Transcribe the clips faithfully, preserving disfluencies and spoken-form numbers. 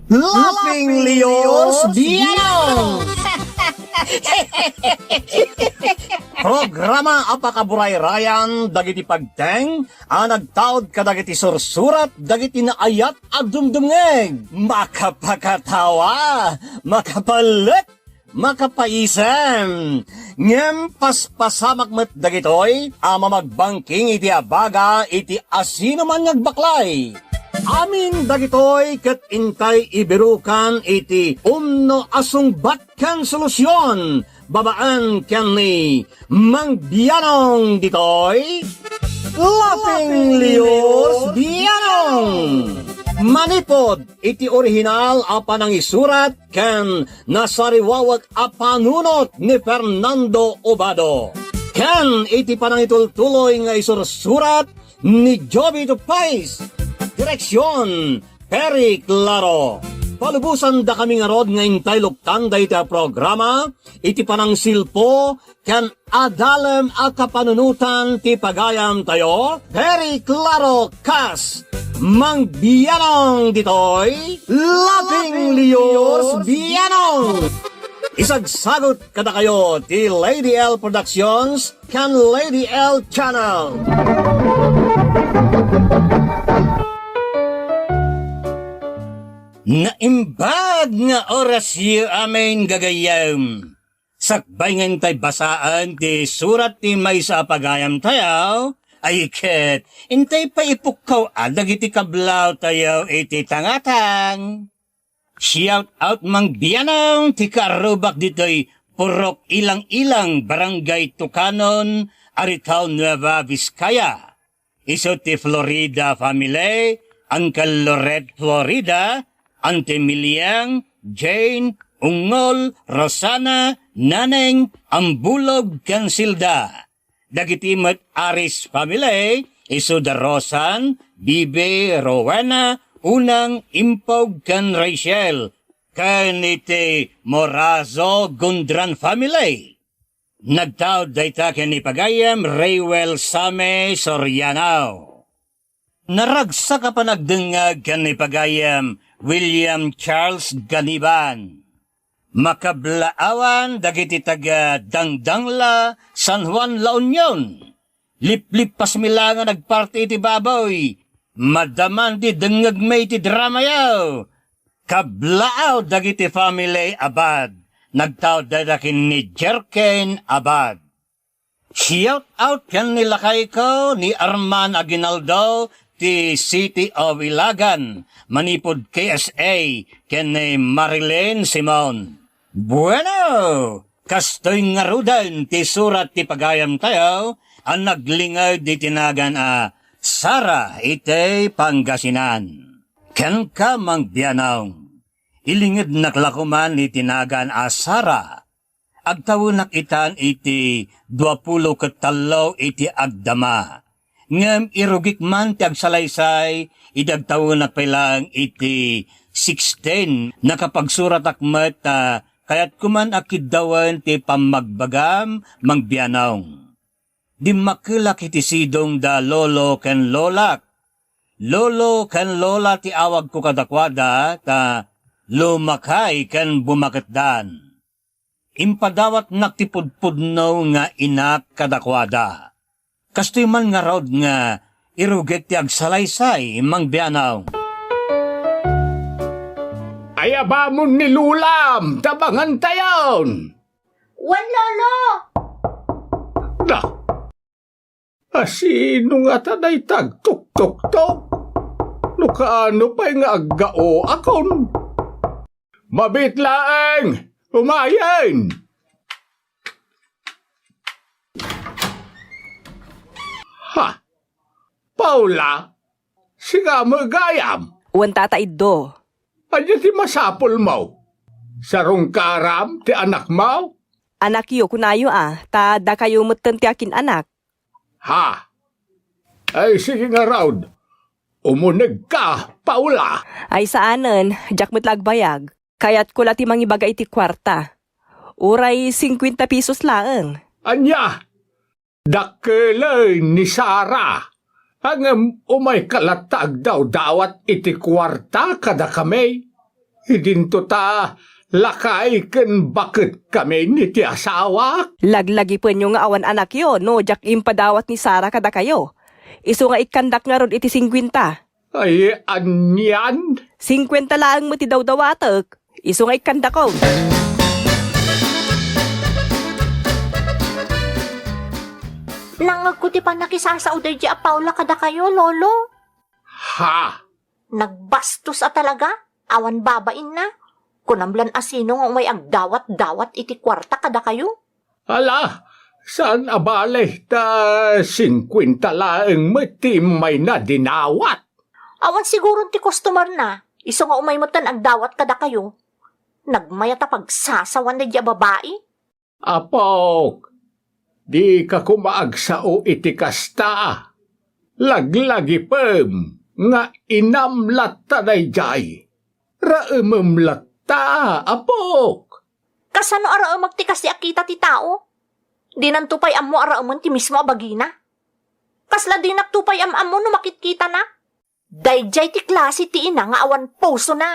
Laughing Leos Bianong! Programa a pakaburayrayan dagiti pagteng a nagtaud kadagiti sursurat dagiti naayat a dumdumngeg. Makapakatawa, makapalek, makapaisem. Ngem paspasamak met dagitoy a mamagbangking iti abaga iti asinoman nga agbaklay. Amin dagitoy ket intay ibirukan iti umno a sungbat ken solusion babaen ken ni Mang Bianong ditoy. Laughing Leos Bianong! Manipod iti orihinal a panangisurat ken nasariwawek a panunot ni Fernando Obado, ken iti panangitultuloy nga isursurat ni Jovito Pais. Direksion, Perry Claro. Palubosan dakami ngarud nga intay luktan dayta a programa iti panangsilpo ken adalem a kapanunotan ti pagayamtayo, Perry Claro kas Mang Bianong ditoy, Laughing Leos Bianong. Isagsagut kadakayo ti Lady L Productions ken Lady L Channel. Naimbag nga orasyo amin, gagayyem. Sakbay nga intay basaen ti surat ti maysa a pagayamtayo, ay ket intay pay ipukkaw a dagiti kablawtayo iti tangatang. Shout out Mang Bianong ti kaarrubak ditoy Purok Ilang-Ilang, Barangay Tucanon, Aritao, Nueva Vizcaya. Isu ti Florida family, Uncle Loret Florida, Auntie Miliang, Jane, Ungol, Rosana, Naneng, Ambulog, ken Silda. Dagiti met Aris family, isu da Rosan, Bibi, Rowena, Unang, Impog, ken Rachel, ken iti Morazo Gundran family. Nagtaud dayta ken ni pagayam Rayuel Same Soriano. Naragsak a panagdengngeg ken ni pagayam William Charles Ganiban. Makablaawan dagiti taga Dangdangla, San Juan, La Union. Liplipasmi la nga nagparti iti baboy. Madamandi dengngegmi iti dramayo. Kablaaw dagiti family, Abad. Nagtaud dayta ken ni Jerken Abad. Shout out ken ni lakayko ni Arman Aguinaldo ti City of Ilagan, manipud K S A, ken ni Marilyn Simon. Bueno, kastoy ngaruden ti surat ti pagayamtayo a naglinged iti nagan a Sara iti Pangasinan. Kenka, Mang Bianong, ilingednak la koman iti nagan a Sara. Agtawenak itan iti duapulo ket tallo iti agdama. Ngem irugik man ti agsalaysay idi agtawenak pay laeng iti sixteen. Nakapagsuratak met ta kayatko man a kiddawen ti pammagbagam, Mang Bianong. Dimmakkelak iti sidong da lolo ken lolak. Lolo ken lola ti awagko kadakuada ta lumakay ken bumaketdan. Impadawatnak ti pudpudno nga inak kadakuada. Kastoy man ngarud nga irugik ti agsalaysay, Mang Bianong. Ayabamon ni Lulam, tabangantayon! Wen, Lolo! Da, asino ngata dayta agtuktoktok? No kaano pay nga aggaoakon? Mabit laeng! Umayen! Ha? Paula? Sika met gayam? Wen, Tata Iddo. Ania ti masapulmo? Sarungkaram ti anakmo? Anakyo, kunayo a, ta dakayo metten ti akin-anak. Ha? Ay, sige ngarud. Umunegka, Paula. Ay, saanen, diak met la agbayag. Kayatko la ti mangibaga iti kuarta. Uray singkuenta pesos laeng. Ania? Dakkelen ni Sara. Ngem umayka latta agdawdawat iti kuarta kadakami. Idinto ta lakay ken baket kami ni ti asawak. Laglagipenyo nga awan anakyo no diak impadawat ni Sara kadakayo. Isu nga ikkandak ngarud iti singkuenta. Ay, anian? Singkuenta laeng met ti dawdawatek. Isu nga ikkandakon. Nangngegko ti pannakisasao daydi a Paula kadakayo, Lolo. Ha? Nagbastos a talaga? Awan babainna? Kunam lan a sino nga umay agdawat-dawat iti kuarta kadakayo? Ala, saan a bale ta singkuenta laeng met ti mayna dinawat. Awan siguron ti customer na, isu nga umay metten agdawat kadakayo. Nagmayat a pagsasawan daydi a babai. Apok, dika koma agsao iti kasta. Laglagipem nga inam latta daydiay. Raemem latta, apok. Kasano a raemek ti kasi a kita ti tao? Dinanto pay ammo a raemen ti mismo a bagina. Kasla dinakto pay am-ammo no makitkitana. Daydiay ti klase ti ina nga awan pusona.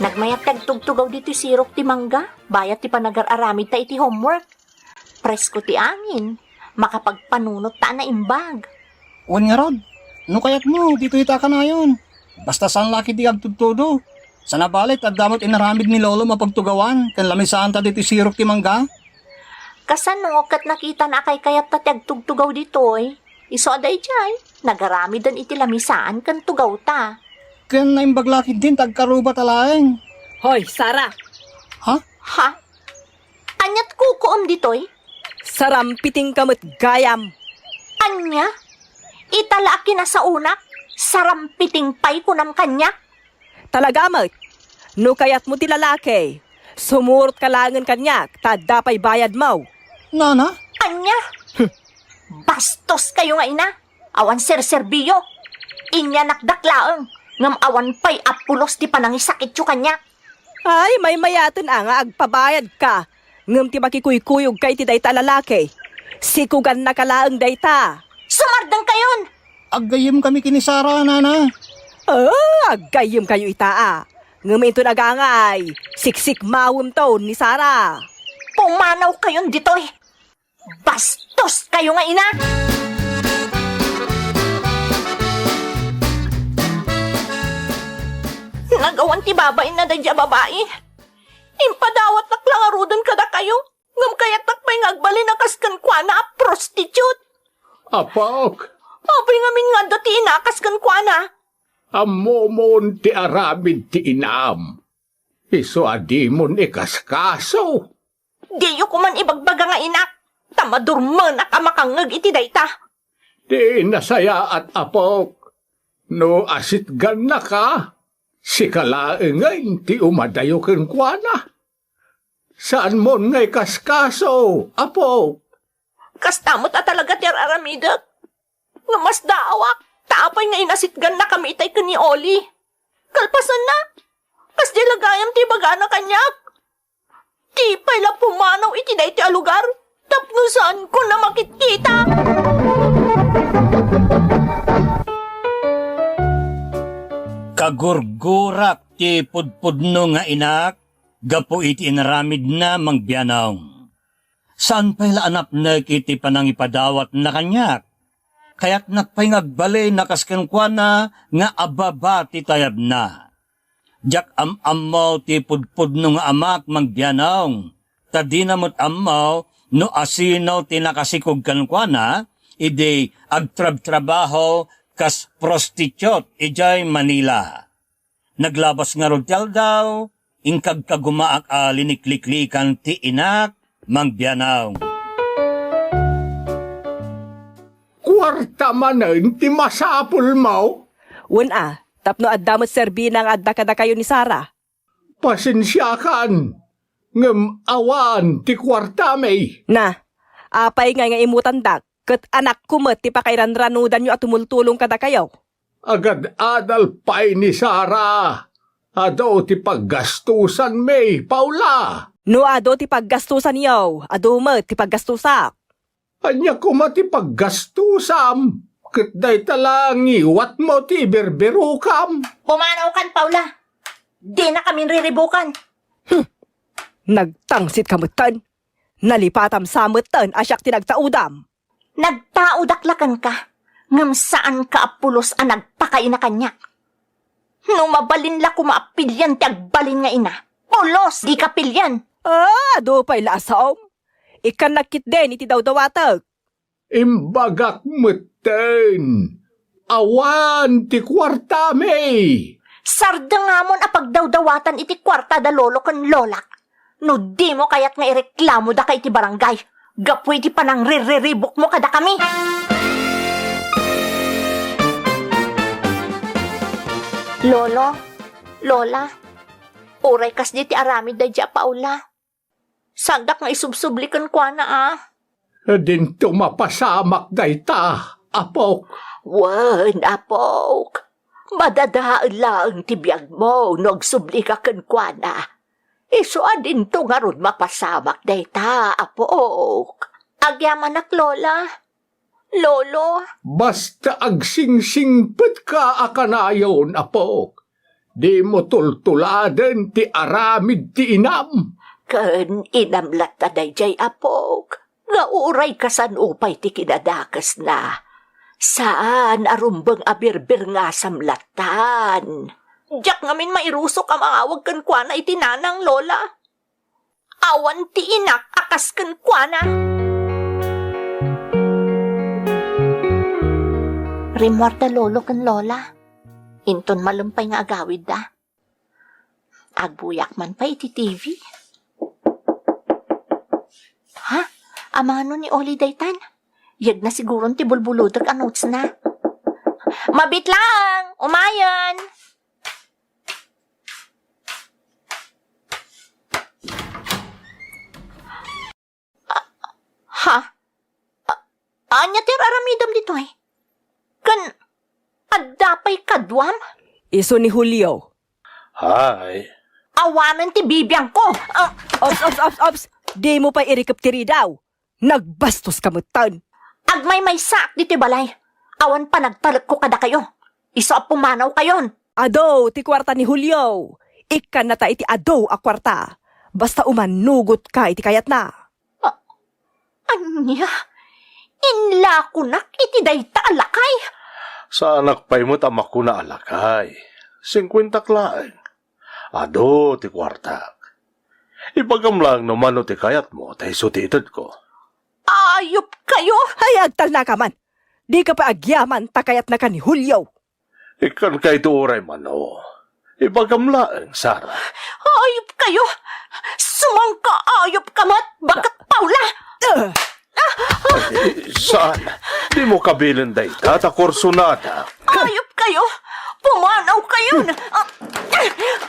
Nagmayat ti agtugtugaw ditoy sirok ti mangga, bayat ti panagar-aramidta iti homework. Presko ti angin, makapagpanunot ta a naimbag. Wen ngarud, no kayatmo, ditoy ta kanayon. Basta saan la ketdi agtudtudo. Saan a bale ta adda met inaramid ni Lolo mapagtugawan, ken lamisaan ta ditoy sirok ti mangga. Kasano ket nakitana a kaykayatta ti agtugtugaw ditoy? Isu a daydiay, nagaramiden iti lamisaan ken tugawta. Ken naimbag la ketdin ta agkaruba ta laeng. Hoy, Sara! Ha? Ha? Aniat kukuem ditoy? Sarampitingka met gayam. Ania? Ita la a kinasaonak, sarampiting pay kunam kaniak? Talaga met, no kayatmo ti lalaki, sumurotka laengen kaniak ta adda pay bayadmo. Nana? Ania? Hmm. Bastos kayo nga ina. Awan serserbiyo. Inyanakdak laeng, ngem awan pay a pulos ti panangisakityo kaniak. Ay, maymayaten a nga agpabayadka, ngem ti makikuykuyogka iti dayta a lalaki, sikugannaka laeng dayta. Sumardengkayon! Aggayyemkami ken ni Sara, nana. Ah, aggayyemkayo ita a. Ngem inton agangay, siksikmawemto ni Sara. Pumanawkayon ditoy! Bastos kayo nga ina! Nagawan ti babainna daydi a babai. Impadawatnak la ngaruden kadakayo, ngem kayatnak pay nga agbalin a kas kenkuana a prostitute. Apok! Apay ngamin nga adda ti ina a kas kenkuana? Ammomon ti aramid ti inam. Isu a dimon ikaskaso. Diyo koman ibagbaga nga inak, ta madurmenak a makangngeg iti dayta. Di nasayaat, apok. No asitgannaka, sika laengen ti umadayo kenkuana. Saanmon nga ikaskaso, apok. Kasta met a talaga ti ar-aramidek. Nga masdaawak, ta apay nga inasitgannakami itay ken ni Oli? Kalpasanna, kasdi la gayam ti ibagana kaniak. Di pay la pumanaw iti daytoy a lugar tapno saanko a makitkita. Kagurgurak ti pudpudno nga inak gapu iti inaramidna, Mang Bianong. Saan pay la a napnek iti panangipadawatna kaniak. Kayatnak pay nga agbalin a kas kenkuana nga ababa ti tayabna. Diak am-ammo ti pudpudno nga amak, Mang Bianong, ta dina met ammo no asino ti nakasikog kenkuana idi agtrabtrabaho kas prostitute idiay Manila. Naglabas ngarud ti aldaw, inkagkagumaak a linikliklikan ti inak, Mang Bianong. Kuarta manen ti masapulmo? Wen a, tapno adda met serbina nga adda kadakayo ni Sara. Pasensiakan, ngem awan ti kuartami. Na, apay ngay nga imutandak, ket anakko met ti pakairanranudanyo a tumultulong kadakayo? Agad-adal pay ni Sara. Adu ti paggastusanmi, Paula. No adu ti paggastusanyo, adu met ti paggastusak. Ania koma ti paggastusam? ket dayta la ngiwatmo ti ibirbirokam. Pumanawkan, Paula. Dinakamin riribukan. Nagtangsit ka metten. Nalipatam sa metten a siak ti nagtaudam. Nagtaudak la kenka, ngem saanka a pulos a nagpakaina kaniak. No mabalin la koma a pilian ti agbalin nga ina, pulos, dika pilian. Ah, adu pay la a saom. Ikkannak ketdin iti dawdawatek. Imbagak metten, awan ti kuartami. Sardengamon a pagdawdawatan iti kuarta da lolo ken lolak. No dimo kayat nga ireklamo daka iti barangay, gapu iti panangrirriribukmo kadakami. Lolo, Lola, uray kasdi ti aramid daydi a Paula. Saandak nga isubsubli kenkuana a. Dinto mapasamak dayta, apok. Wen, apok. Madadael laeng ti biagmo no agsublika kenkuana. Isu a dinto ngarud mapasamak dayta, apok. Agyamanak, Lola. Lolo. Basta agsingsingpetka a kanayon, apok. Dimo tultuladen ti aramid ti inam. Ken inam latta daydiay, apok, nga uray kasano pay ti kinadakesna. Saan a rumbeng a birbirngasam lattan. Diak ngamin mairusok a mangawag kenkuana iti nanang, Lola. Awan ti inak a kas kenkuana. Rimmuarda lolo ken lola. Inton malem pay nga agawidda. Agbuyak man pay iti T V. Ha? Amano ni Oli daytan? Yegna siguron ti bulbulodek a notes na. Mabit lang! Umayon! Ha? A-, ania ti ar-aramidem ditoy? Ken adda pay kaduam? Isu ni Julio. Hi. Awanen ti bibiangko. Ah! Ops, ops, ops, ops! Dimo pay irikep ti ridaw. Nagbastoska metten. Agmaymaysaak ditoy balay. Awan panagtalekko kadakayo. Isu a pumanawkayon. Adu ti kuarta ni Julio. Ikkannata iti adu a kuarta. Basta umanugotka iti kayatna. A-, ania? Inlakonak iti dayta a lakay? Saanak pay met a makuna a lakay. Singkuentak laeng. Adu ti kuartak. Ibagam laeng no mano ti kayatmo, ta isu ti itedko. Ayupkayo! Ay, agtalnaka man! Dika pay agyaman ta kayatnaka ni Julio. Ikkanka iti uray mano. Ibagam laeng, Sara. Ayupkayo! Sumangkaayupka met, baket Paula! Ah! Saan? Dimo kabilin dayta ta kursonadak. Ayupkayo! Pumanawkayon! Ah,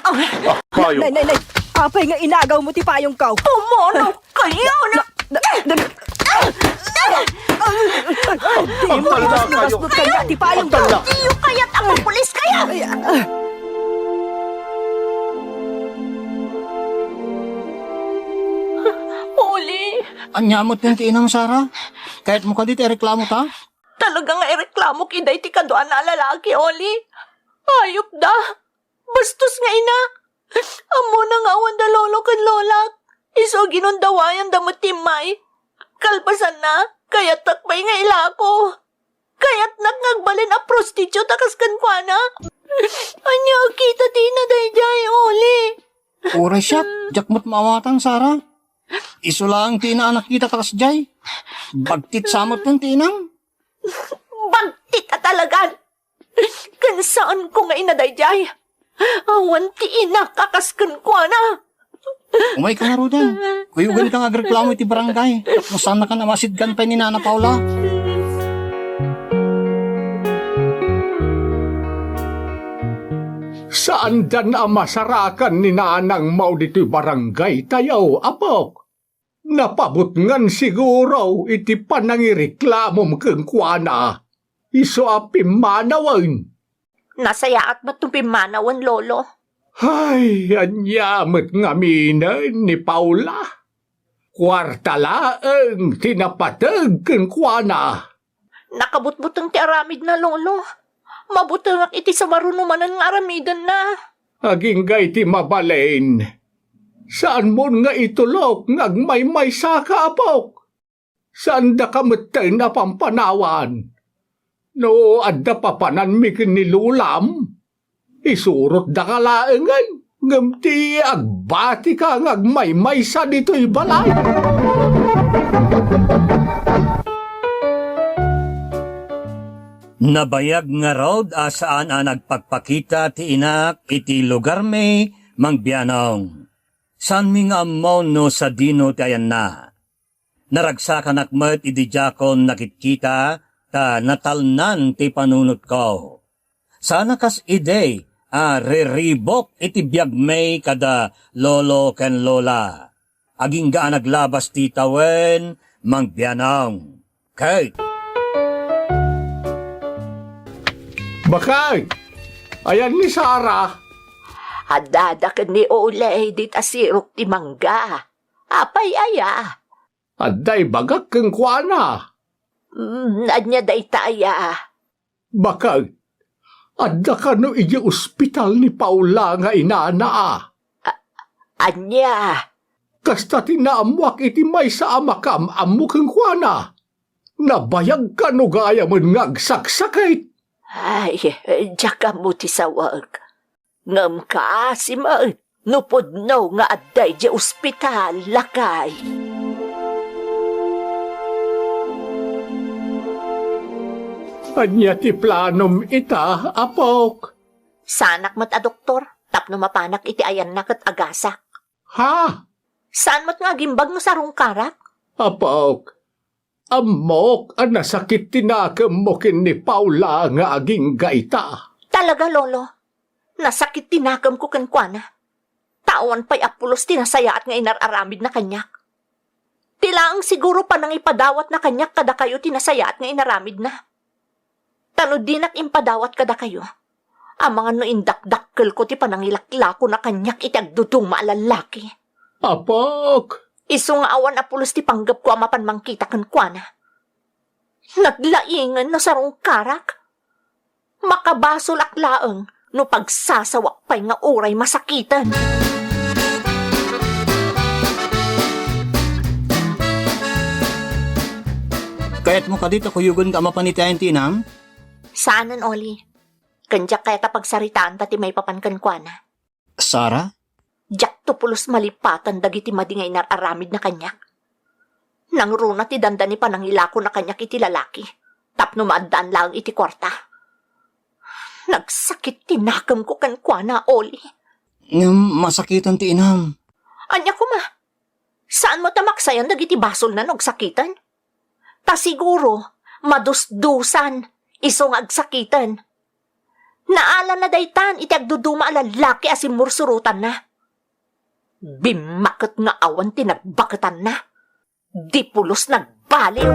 ah, ah. Nay, nay, nay! Apay nga inagawmo ti payongko? Pumanawkayon! Na, na, na, na, Dimo Agtalnakayo! Ti payongko! Agtalna! Diyo kayat a mapulis kayo! Ay, ah. Oli! Ania met ti inam, Sara? Kayatmo kadi ti ireklamo ta? Talaga nga ireklamok iday ti kaduana a lalaki, Oli. Ayupda. Bastos nga ina. Ammona nga awan da lolo ken lolak. Isu a ginundawayanda met ti immay. Kalpasanna, kayatnak pay nga ilako. Kayatnak nga agbalin a prostitute a kas kenkuana. Ania a kita ti ina daydiay, Oli? Uray siak, diak met maawatan, Sara. Isu laeng ti ina a nakita ta kasdiay. Bagtit sa met ti inam. Bagtit a talagan! Ken saanko nga ina daydiay. Awan ti inak a kas kenkuana. Umayka ngaruden. Kuyoganka nga agreklamo iti barangay. Tapno saannaka a masidkan pay ni Nana Paula. Saandan a masarakan ni nanang mao ditoy barangay tayo, apok. Napabutngan siguro iti panangireklamom kenkuana. Isu a pimmanawen. Nasayaat met no pimmanawen, Lolo. Ay, ania met ngaminen ni Paula? Kuarta laeng ti napateg kenkuana. Nakabutbuteng ti aramidna, Lolo. Mabutengak iti sumaruno manen nga aramidenna. Agingga iti mabalin. Saanmon nga itulok nga agmaymaysaka, apok. Saandaka metten a pampanawan. No adda papananmi ken ni lolam, isurotdaka laengen, ngem ti agbatika nga agmaymaysa ditoy balay. Nabayag ngarud a saan a nagpakpakita ti inak iti lugarmi, Mang Bianong. Saanmi nga ammo no sadino ti ayanna. Naragsakanak met idi diakon nakitkita ta natalnan ti panunotko. Saan a kas idi a riribuk iti biagmi kada lolo ken lola. Agingga a naglabas ti tawen, Mang Bianong. Ket Bakay! Ayan ni Sara? Addada ken ni Ole dita sirok ti mangga. Apay aya? Adda ibagak kenkuana. Mm, ania dayta aya? Bakay, adda kano idiay ospital ni Paula nga inana a? A-, ania? Kasta ti naammoak iti maysa a makaam-ammo kenkuana. Nabayag kano gayamen nga agsaksakit. Ay, diak ammo ti sawag. Ngem kaasi met no pudno nga adda idiay ospital, lakay. Ania ti planom ita, apok? Saanak met a doktor tapno mapanak iti ayanna ket agasak. Ha? Saan met nga agimbag no sarungkarak? Apok, ammok a nasakit ti nakemmo ken ni Paula nga agingga ita. Talaga, Lolo? Nasakit ti nakemko kenkuana. Ta awan pay a pulos ti nasayaat nga inar-aramidna kaniak. Ti laeng siguro panangipadawatna kaniak kadakayo ti nasayaat nga inaramidna. Ta no dinak impadawat kadakayo, amangan no indakdakkelko ti panangilaklakona kaniak iti agduduma a lallaki. Apok! Isu nga awan a pulos ti panggepko a mapan mangkita kenkuana. Naglaingen no sarungkarak. Makabasolak laeng no pagsasawak pay nga uray masakiten. Kayatmo kadi ta kuyogenka a mapan iti ayan ti inam? Saanen, Oli. Ken diak kayat a pagsaritaanta ti maipapan kenkuana. Sara? Diakto pulos malipatan dagiti madi nga inar-aramidna kaniak. Nangruna ti dandani panangilakona kaniak iti lalaki, tapno maaddaan laeng iti kuarta. Nagsakit ti nakemko kenkuana, Oli. Ngem masakiten ti inam. Ania koma? Saan met a maksayan dagiti basolna no agsakiten? Ta siguro, madusdusan, isu nga agsakiten. Naalana daytan iti agduduma a lallaki a simmursurotanna. Bimmaket nga awan ti nagbaketanna. Di pulos nagbaliw.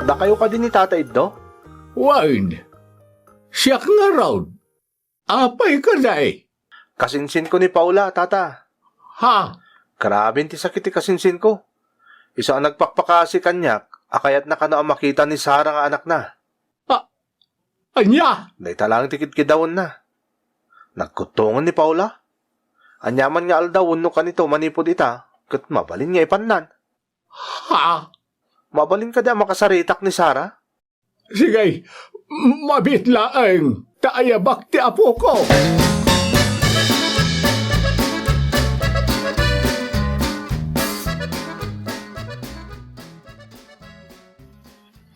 Dakayo kadi ni Tata Iddo? Wen, siak ngarud. Apay kadi? Kasinsinko ni Paula, Tata. Ha? Graben ti sakit ti kasinsinko. Isu a nagpakpakaasi kaniak a kayatna kano a makita ni Sara nga anakna. A-, ania? Dayta laeng ti kidkidawenna. Nagkuttongen ni Paula. Aniaman nga aldaw wenno kanito manipud ita, ket mabalin nga ipannan. Ha? Mabalin kadi a makasaritak ni Sara? Sige, mabiit laeng, ta ayabak ti apoko.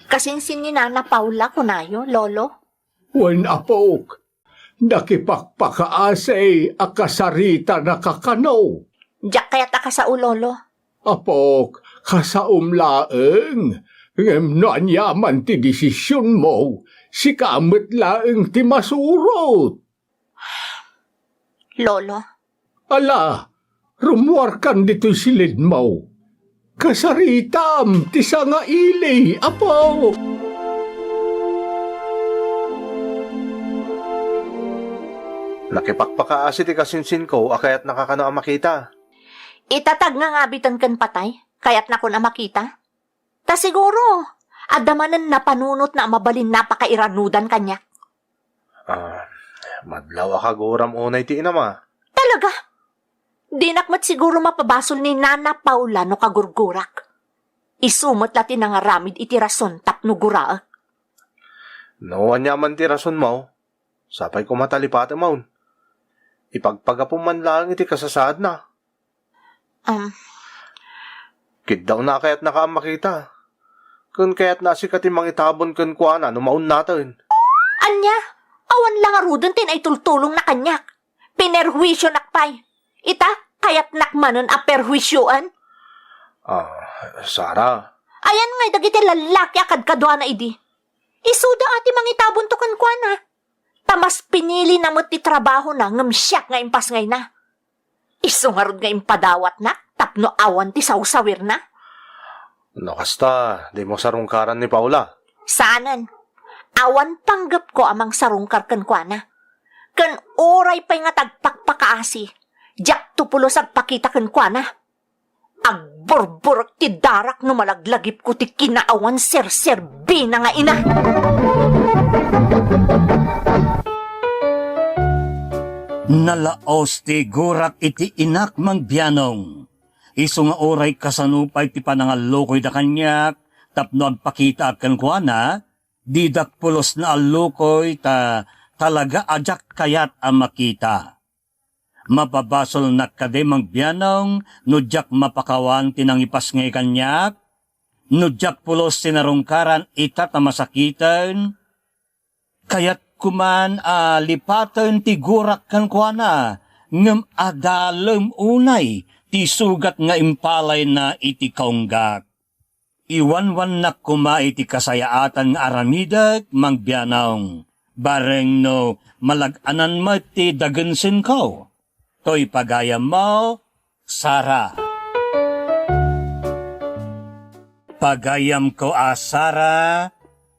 Kasinsin ni Nana Paula, kunayo, Lolo? Wen, apok, nakipakpakaasi a kasaritanaka kano. Diak kayat a kasao, Lolo. Apok, kasaom laeng. Ngem no aniaman ti desisionmo, sika met laeng ti masurot. Lolo. Ala, rummuarkan ditoy silidmo. Kasaritam ti sangaili, apo. Nakipakpakaasi ti kasinsinko a kayatnaka kano a makita. Ita ta agnangabiten ken patay, kayatnakon a makita. Ta siguro, adda manen napanunotna a mabalin a pakairanudan kaniak. Ah, madlawak a guram unay ti inam a. Talaga? Dinak met siguro mapabasol ni Nana Paula no kagurgurak. Isu met la ti nangaramid iti rason tapno guraek. No aniaman ti rasonmo, sapay koma ta lipatem. Ipagpagapom man laeng iti kasasaadna. Um. Kiddawna a kayatnaka a makita. Ken kayatna a sika ti mangitabon kenkuana no maunnaten. Ania? Awan la ngaruden ti naitultulongna kaniak. Pinerhuisionak pay. Ita, kayatnak manen a perhuisioen. Ah, Sara. Ayan ngay dagiti lallaki a kadkaduana idi. Isuda a ti mangitabonto kenkuana. Ta mas pinilina met ti trabahona ngem siak nga impasngayna. Isu ngarud nga impadawatnak tapno awan ti sawsawirna. No kasta, dimo sarungkaran ni Paula. Saanen. Awan panggepko a mangsarungkar kenkuana. Ken uray pay nga tagpakpakaasi, diakto pulos agpakita kenkuana. Agburburek ti darak no malaglagipko ti kinaawan serserbina nga ina. Nalaos ti gurak iti inak, Mang Bianong. Isu nga uray kasano pay ti panangallukoyda kaniak tapno agpakitaak kenkuana, didak pulos naallukoy ta talaga a diak kayat a makita. Mapabasolnak kadi, Mang Bianong, no diak mapakawan ti nangipasngay kaniak? No diak pulos sinarungkaran ita ta masakiten? Kayatko man a lipaten ti gurak kenkuana, ngem adalem unay ti sugat nga impalayna iti kaunggak. Iwanwannak koma iti kasayaatan nga aramidek, Mang Bianong, bareng no malag-anan met ti dagensenko. Toy pagayammo, Sara. Pagayamko a Sara,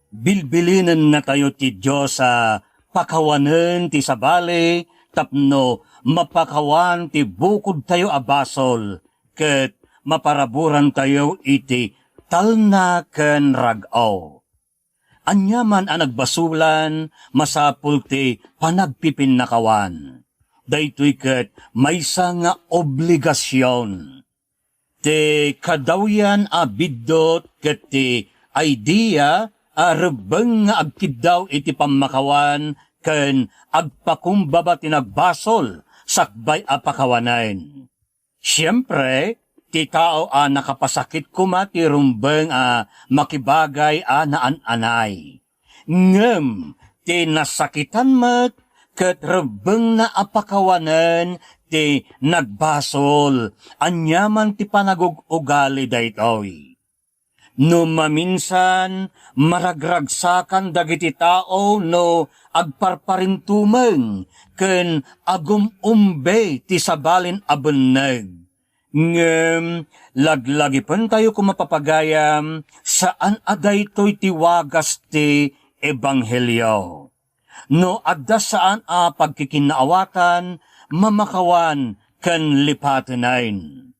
bilbilinennatayo ti Dios a pakawanen ti sabali tapno mapakawan ti bukodtayo a basol ket maparaburantayo iti talna ken rag-o. Aniaman a nagbasolan, masapul ti panagpipinnakawan. Daytoy ket maysa nga obligasion. Ti kadawyan a biddut ket ti idea a rebbeng nga agkiddaw iti pammakawan ken agpakumbaba ti nagbasol sakbay a pakawanen. Siempre, ti tao a nakapasakit koma ti rumbeng a makibagay a naan-anay. Ngem ti nasakitan met ket rebbengna a pakawanen ti nagbasol, aniaman ti panagug-ugali daytoy. No maminsan, maragragsakan dagiti tao no agparparintumeng ken agum-umbe ti sabalin a benneg. Ngem laglagipentayo koma, papagayam, saan a daytoy ti wagas ti ebanghelio. No adda saan a pagkikinnaawatan, mamakawan ken lipatenen.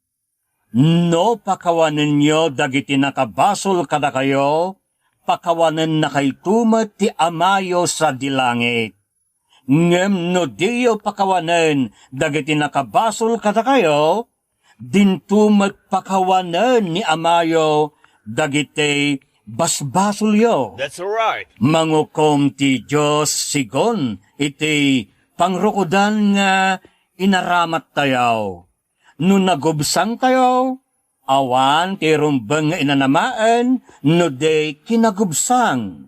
No pakawanenyo dagiti nakabasol kadakayo, pakawanennakayto met ti Amayo sadi langit. Ngem no diyo pakawanen dagiti nakabasol kadakayo, dinto met pakawanen ni Amayo dagiti basbasolyo. That's right. Mangukom ti Dios sigon iti pangrukodan nga inaramattayo. No nagubsangtayo, awan ti rumbeng nga inanamaen no di kinagubsang.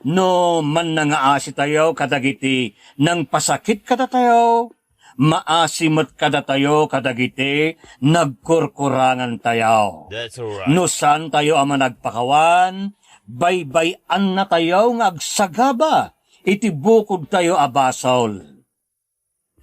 No mannangaasitayo kadagiti nangpasakit kadatayo, maasi met kadatayo kadagiti nagkurkurangantayo. That's right. No saantayo a managpakawan, baybay-annatayo nga agsagaba iti bukodtayo a basol.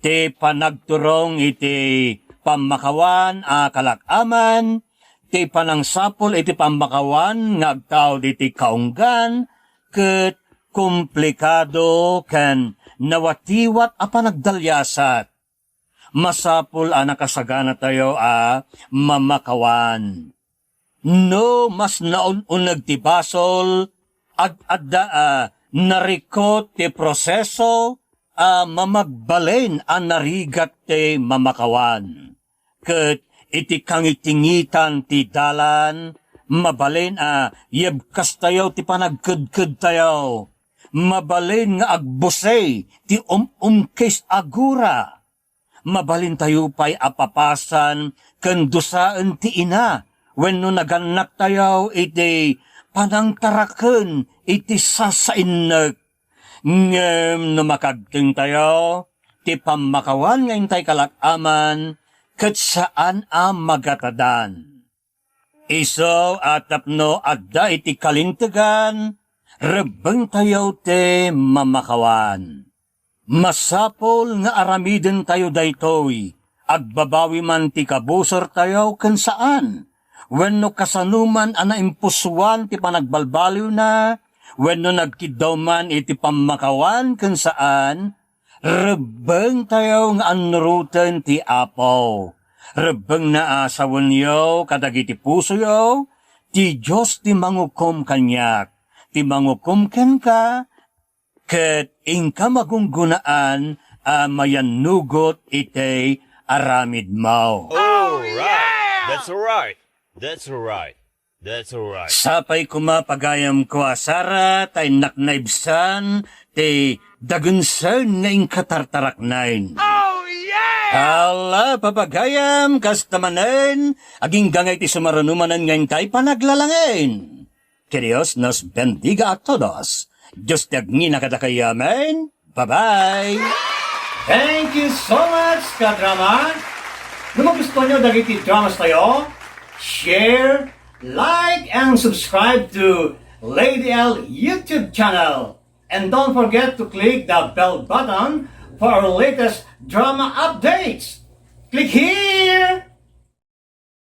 Ti panagturong iti pammakawan a kalak-aman, ti panangsapul iti pammakawan nga agtaud iti kaunggan, ket komplikado ken nawatiwat a panagdaliasat. masapul a nakasaganatayo a mamakawan. No mas naun-uneg ti basol, ad-adda a narikot ti proseso a mamagbalin a narigat ti mamakawan. Ket iti kangitingitan ti dalan, mabalin a yebkastayo ti panagkedkedtayo. Mabalin nga agbusey ti um-umkis a gura. Mabalintayo pay a papasan ken dusaen ti ina wenno nagannaktayo iti panangtaraken iti sasainnek. Ngem no makagtengtayo, ti pammakawan nga intay kalak-aman ket saan a magatadan. Isu a tapno adda iti kalintegan, rebbengtayo ti mamakawan. Masapul nga aramidentayo daytoy, agbabawi man ti kabusortayo ken saan, wenno kasano man a naimpusoan ti panagbalbaliwna, wenno nagkiddaw man iti pammakawan ken saan, rebbengtayo nga annuroten ti Apo. Rebbengna a sawenyo kadagiti pusoyo, ti Dios ti mangukom kaniak, ti mangukom kenka, ket inka magunggonaan a mayannugot iti aramidmo. All right. That's right. That's right. That's right. Sapay koma, pagayamko a Sara, ta innak naibsan ti dagensen nga inka tartaraknaen. Oh, yeah! Ala, papagayam, kasta manen, agingga nga iti sumaruno manen nga intay panaglalangin. Que Dios nos bendiga a todos. Dios ti agngina kadakayo. Amen. Bye-bye. Thank you so much, kadrama. No magustuhan nyo dagiti dramas tayo, share, like, and subscribe to Lady L YouTube channel. And don't forget to click the bell button for our latest drama updates. Click here!